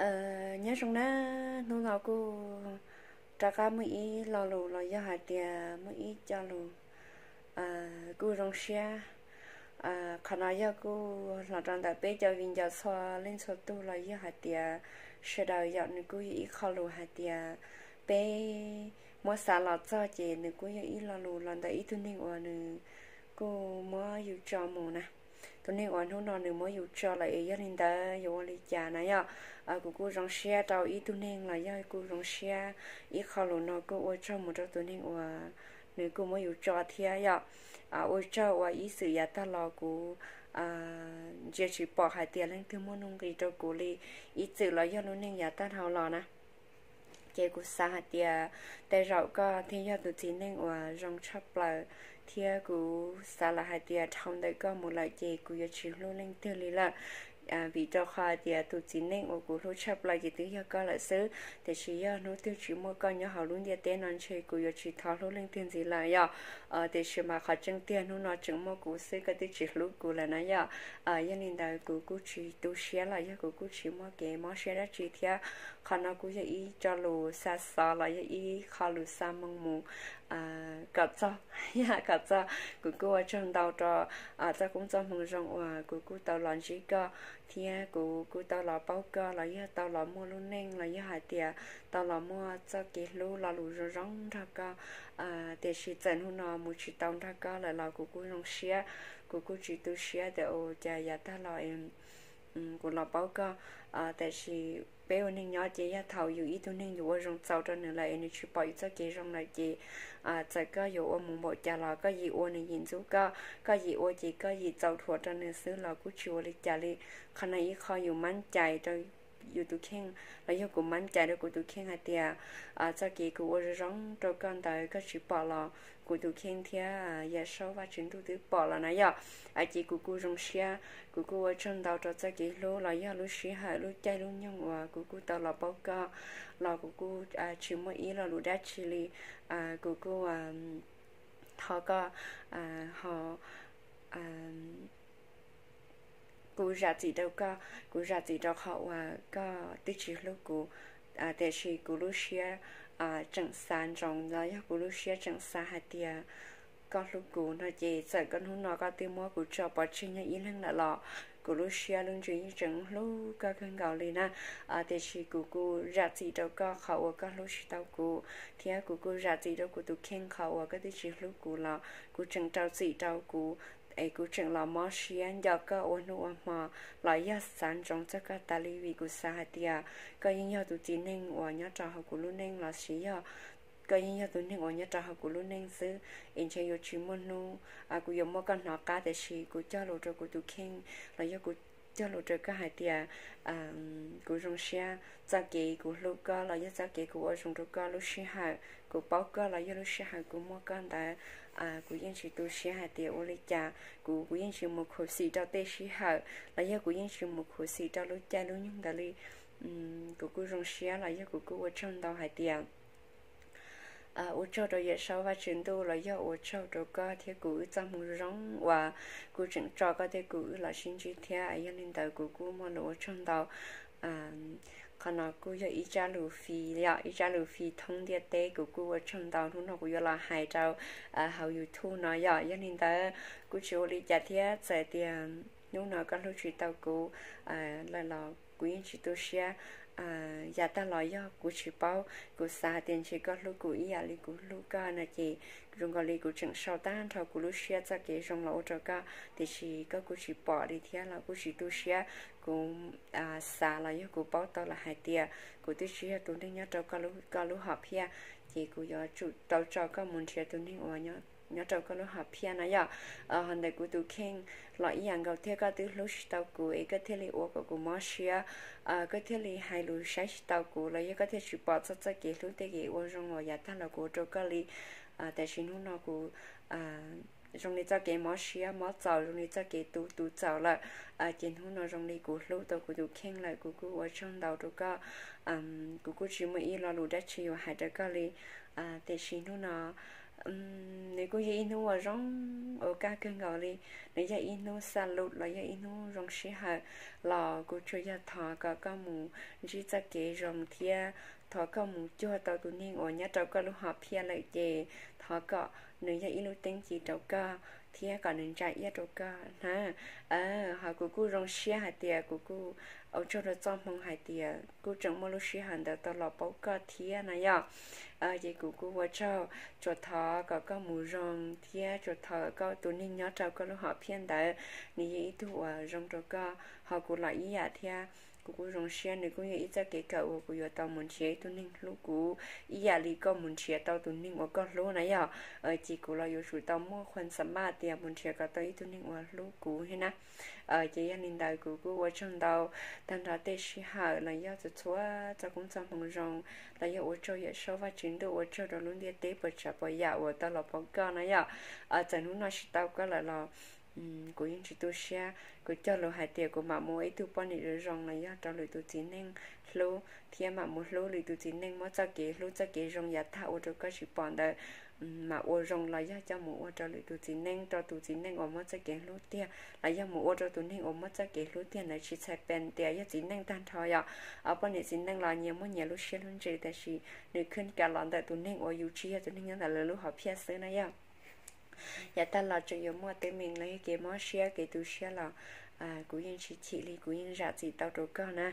Nyob zoo na, hnub no kuj rov qab muaj ib lo lus los yog hais tias muaj ib co lus kuj zoo siab. Qhov no yog kuj los rau ntawm peb cov viv ncaus txhua leej txhua tug los yog hais tias sawv daws yom, nws kuj yog ib qho lus hais tias peb muab xav los txog ces nws kuj yog ib lo lus los ntawm ib tug neeg uas nws kuj muab yus tso mus na. Tus neeg uas hnub no nws muab yus tso lawm es yog li ntawd yuav ua li cas na yom? Kuv kuj zoo siab rau ib tug neeg los yog kuj zoo siab ib qho lus no kuj ua tsaug mus rau tus neeg uas nws kuj muab yus tso thiab yom. Ua tsaug uas ib txwm yav tag los kuv ntsia tsis pom hais tias leej twg muaj nuj nqis rau kuv li, ib txwm los yog lub neej yav tag dhau los na. Ces kuv xav hais tias tej zaum koj thiaj yog tus txiv neej uas zoo tshaj plaws, thiab kuv xav lawm hais tias dhau ntawm koj mus lawm ces kuv yuav tsis hlub leej twg li lawm. Vim rau qhov hais tias tus txiv neej uas kuv hlub tshaj plaws ces twb yog koj lawm xwb, tiam sis yog hnub twg tsis muaj koj nyob hauv lub ntiaj teb no ntshe kuv yuav tsis thov hlub leej twg ntxiv lawm yom. Tiam sis mas qhov tseeb tiag hnub no tseem muaj kuv xwb koj twb tsis hlub kuv lawm na yom. Yog li ntawd kuv kuj tsis tu siab los yog kuv kuj tsis muaj kev mob siab dab tsi thiab. Qhov no kuj yog ib co lus xa xov los yog ib qho lus xa moo mus kom txog, kom txog. Kuv kuj ua tsaug ntau rau txoj koob txoj hmoo zoo uas kuv kuj tau los ntsib koj, thiab kuv kuj tau los paub koj los yog tau los muaj lub neej los yog hais tias tau los muaj txoj kev hlub lo lus zoo zoo nrog koj. Tiam sis txawm hnub no mus tsis tau nrog koj lawm los kuv kuj zoo siab, kuv kuj tsis tu siab tias ua cas yav tag los kuv los paub koj. Tiam sis peb ua neej nyob ces yog thaum yus ib tug neeg yus ua zoo txaus rau nws lawm es nws tsis pom yus txoj kev zoo lawm ces txawm koj yuav ua mus npaum cas los koj yim ua nws yim ntxub koj, koj yim ua ces koj yim txaus dhuav rau nws xwb los kuj tsis ua li cas li. Qhov no ib qho yus mab cais rau yus tus kheej los yog kuv mab cais rau kuv tus kheej hais tias txoj kev kuv ua zoo zoo rau koj ntawd koj tsis pom los kuv tus kheej thiab Yawm Saub Vaj Tswv Ntuj twb pom los na yom. Ces kuv kuj zoo siab, kuv kuj ua tsaug ntau rau txoj kev hlub los yog lub sij hawm lub caij lub nyoog uas kuv kuj tau los paub koj los kuv kuj tsis muaj ib lo lus dab tsi li. Kuv kuj thov koj ho kuv zam txim rau koj, kuv zam txim rau qhov uas koj twb tsis hlub kuv, tiam sis kuv lub siab tseem xav ntsoov los yog kuv lub siab tseem xav hais tias koj hlub kuv no ces txawm koj hnub no koj twb muab kuv tso pov tseg nyob ib leeg lawm los kuv lub siab lub ntsws yeej tseem hlub koj kawg nkaus li na. Tiam sis kuv kuj zam txim rau koj qhov uas koj hlub tsis tau kuv, thiab kuv kuj zam txim rau kuv tus kheej qhov uas koj twb tsis hlub kuv los kuv tseem rau txim rau kuv, es kuv tseem los mob siab nco koj ua hnub ua hmo los yog xav ntsoov txog koj tas li vim kuv xav hais tias koj yeej yog tus txiv neej uas nyob rau hauv kuv lub neej los sis yog koj yeej yog tus neeg uas nyob rau hauv kuv lub neej xwb, es ntshe yuav tsis muaj hnub kuv yuav muab koj hnov qab, tiam sis kuv cog lus rau kuv tus kheej los yog kuv cog lus rau koj hais tias kuv zoo siab txoj kev kuv hlub koj los yog txoj kev kuv ua zoo rau koj lub sij hawm, kuv paub koj los yog lub sij hawm kuv muaj koj ntawd, kuv yeej tsis tu siab hais tias ua li cas, kuv kuv yeej tsis mus khuv xim rau tej sij hawm los yog kuv yeej tsis mus khuv xim rau lub caij lub nyoog ntawd li. Kuv kuj zoo siab los yog kuv kuj ua tsaug ntau hais tias ua tsaug rau Yawm Saub Vaj Tswv Ntuj los yog ua tsaug rau koj thiab kuv wb txoj hmoo zoo uas kuj tseem tso koj thiab kuv wb los sib ntsib thiab. Yog li ntawd kuv kuj muaj lus ua tsaug ntau. Qhov no kuj yog ib tsab lus fis, yog ib tsab lus fis thoob ntiaj teb, kuv kuj ua tsaug ntau. Hnub no kuv yuav los hais rau hauv YouTube no yom. Yog li ntawd kuj tsis ua li cas thiab, txawm tias hnub no koj hlub tsis tau kuv lawm los kuv yeej tsis tu siab. Yav tag los yog kuv tsis paub, kuv xav hais tias ntshe koj hlub kuv ib yam li kuv hlub koj no ces zoo nkaus li kuv tseem sau tag nrho kuv lub siab txoj kev zoo los ua rau koj, tiam sis koj kuj tsis pom li thiab los kuj tsis tu siab. Kuv xav los yog kuv paub tau lawm hais tias kuv twb tsis yog tus neeg nyob rau koj lub hom phiaj, ces kuv yuav tsum tau tso koj mus nrhiav tus neeg uas nyob rau koj lub hom phiaj no yom. Ho ntawm kuv tus kheej los ib yam nkaus thiab, koj twb hlub tsis tau kuv es koj thiaj li ua kom kuv mob siab, koj thiaj li hais lus saib tsis tau kuv los yog koj thiaj tsis pom txog txoj kev hlub tej kev ua zoo uas yav tag los kuv ua rau koj li. Tiam sis hnub no kuv zoo li txoj kev mob siab mob txaus, zoo li txoj kev tu tu txaus lawm, ces hnub no zoo li kuv hlub tau kuv tus kheej lawm, kuv kuj ua tsaug ntau rau koj. Kuv kuj tsis muaj ib lo lus dab tsi yuav hais rau koj li, tiam sis hnub no Nws kuj yog ib hnub uas zoo, uas kaj kawg nkaus li. Nws yog ib hnub xa lus los yog ib hnub zoo sij hawm los kuv tsuas yog thov kom koj mus ntsib txoj kev zoo thiab thov koj mus cuag tau tus neeg uas nyob rau koj lub hom phiaj lawm ces thov kom nws yog ib lub teeb ci rau koj thiab kom nws ntsa iab rau koj na. Ho kuv kuj zoo siab hais tias kuv kuj ua tsaug rau txoj hmoo hais tias kuj tseem muaj lub sij hawm ntawd tau los paub koj thiab na yom. Ces kuv kuj ua tsaug, tsuas thov kom koj mus zoo thiab tsuas thov kom koj tus neeg nyob rau koj lub hom phiaj ntawd nws yog ib tug uas zoo rau koj. Ho kuv los ib yam thiab, kuv kuj zoo siab, nws kuj yog ib txoj kev kawm uas kuv yuav tau mus nrhiav ib tug neeg hlub kuv ib yam li koj mus nrhiav tau tus neeg uas koj hlub na yom. Ces kuv los yuav tsum tau muaj khuam xa maj tias mus nrhiav kom tau ib tug neeg uas hlub kuv thiab na. Ces yog li ntawd kuv kuj ua tsaug ntau tag nrho tej sij hawm los yog txhua txhua txoj koob txoj hmoo zoo los yog ua tsaug Yawm Saub Vajtswv Ntuj, ua tsaug rau lub ntiaj teb puas tsav puas yam uas tau los paub koj na yom. Txawm hnub no tsis tau koj lawm los kuv yeej tsis tu siab, kuv cog lus hais tias kuv mam mus ua ib tug poj niam zoo zoo los yog rau lwm tus txiv neej hlub thiab mam mus hlub lwm tus txiv neej muab txoj kev hlub txoj kev zoo yav tag ua rau koj tsis pom ntawd mam ua zoo los yog coj mus ua rau lwm tus txiv neej, rau tus txiv neej uas muab txoj kev hlub tiag, los yog mus ua rau tus neeg uas muab txoj kev hlub tiag ntawd tsis txhais pees tias yog txiv neej tag nrho yom. Poj niam txiv neej los nyias muaj nyias lub siab lub ntsws tab sis nws khwb kav los ntawm tus neeg uas yus tsis yog tus neeg nyob ntawm lawv lub hom phiaj xwb na yom. Yav tag los tseem yuav muaj teeb meem los yog kev mob siab kev tu siab los kuv yeej tsis chim li, kuv yeej zam txim tau rau koj na.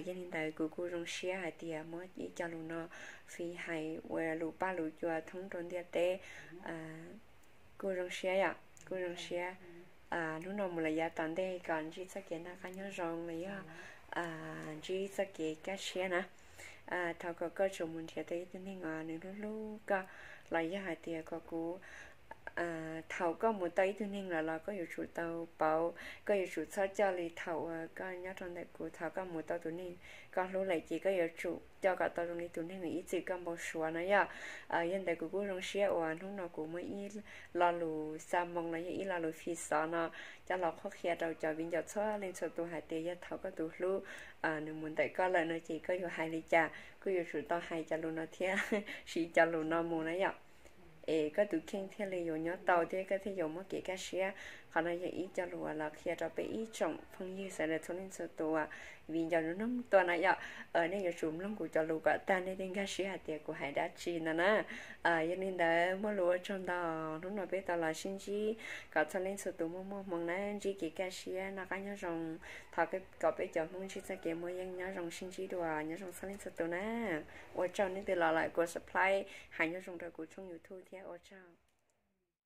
Yog li ntawd kuv kuj zoo siab hais tias muab ib co lus no fij hais ua lus paj lus cua thoob rau ntiaj teb. Kuj zoo siab yom, kuj zoo siab. Hnub no mus lawm yav tom ntej kom ntsib txoj kev noj qab nyob zoo los yog ntsib txoj kev kaj siab na. Thov kom koj tsuas mus nrhiav tau ib tug neeg uas nws hlub hlub koj los yog hais tias kom kuv, thaum koj mus tau ib tug neeg lawm los koj yuav tsum tau pauv, koj yuav tsum txhob coj li thaum uas koj nyob rau ntawm kuv. Thaum koj mus tau tus neeg koj hlub lawm ces koj yuav tsum coj kom tau zoo li tus neeg uas ib txwm koj npau suav na yom. Yog ntawd kuv kuj zoo siab uas hnub no kuv muaj ib lo lus xa moo los yog ib lo lus fij xov no coj los qhuab qhia rau cov viv ncaus txhua leej txhua tus hais tias yog thaum koj tus hlub nws mus ntawm koj lawm no ces koj yuav hais li cas, koj yuav tsum tau hais cov lus no thiab siv cov lus no mus na yom. Es koj tus kheej thiaj li yuav nyob tau thiab koj thiaj yuav muaj kev kaj siab. Qhov no yog ib co lus uas los qhia rau peb ib tsoom phooj ywg sawv daws txhua leej txhua tus uas viv ncaus nruab hnub tuaj na yom. Nej yuav tsum mloog kuv cov lus kom tag nej thiaj nkag siab hais tias kuv hais dab tsi ntag na. Yog li ntawd muaj lus ua tsaug ntau, hnub no peb tau los sib ntsib, kom txhua leej txhua tus muaj muaj hmoo na, ntsib kev kaj siab noj qab nyob zoo. Thov kom peb cov Hmoob ntsib txoj kev muaj yeej nyob zoo sib ntsib dua, nyob zoo txhua leej txhua tus na. Ua tsaug nej twb los lawm, kuv subscribe hais nyob zoo rau kuv tshooj YouTube thiab, ua tsaug.